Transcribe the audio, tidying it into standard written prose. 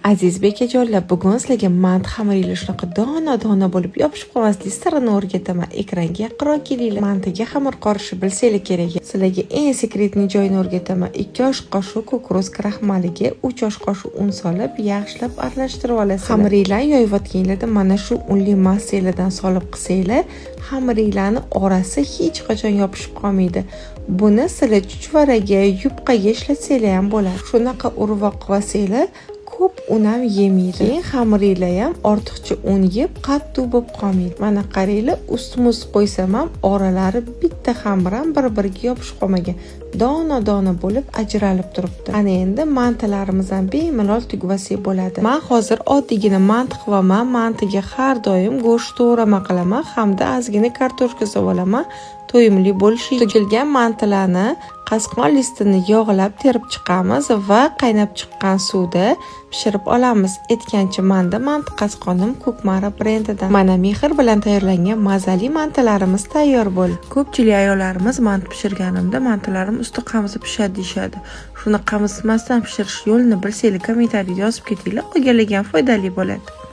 Aziz bekajonlar, bugun sizlarga manti xamiringlar shunaqa dona-dona bo'lib yopishib qolmaslik sirini o'rgataman. Ekranga yaqinroq kelinglar. Mantiga xamir qorishni bilsanglar kerak. Sizlarga eng секретный joyini o'rgataman. 2 osh qoshiq кукуруз kraxmaliga 3 osh qoshiq un solib, yaxshilab aralashtirib olasizlar. Xamiringlarni yoyayotganinglarda mana shu unli massalardan solib qilsanglar, xamiringlarni orasi hech qachon yopishib qolmaydi. Buni sizlar chuchvaraga, yupqaga ishlatsanglar ham bo'ladi. Shunaqa urvoq qilsanglar, ko'p un ham yemaydi. Keyin xamiringlar ham ortiqcha un yeb, qattiq bo'lib qolmaydi. Mana qaranglar, ustma-ust qo'ysam ham oralari bitta xamir ham bir-biriga yopishib qolmagan. Dona-dona bo'lib ajralib turibdi. Ana endi mantilarimiz ham bemalol tugvasak bo'ladi. Men hozir oddiygina manti qilaman. Mantiga har doim go'sht to'g'rama qilaman hamda ozgina kartoshka solaman. To'yimli bo'lishi. Tugilgan mantilarni qasqon listini yog'lab terib chiqamiz va qaynab chiqqan suvda pishirib olamiz. Aytgancha, manda manti qasqonim Ko'kmara brendidan. Mana, mehr bilan tayyorlangan mazali mantilarimiz tayyor bo'ldi. Ko'pchilik ayollarimiz manti pishirganimda mantilarim usti qamizib pishadi deyishadi. Shuni qamizmasdan pishirish yo'lini bilsanglar, kommentariyada yozib ketinglar, qolganlarga ham foydali bo'ladi.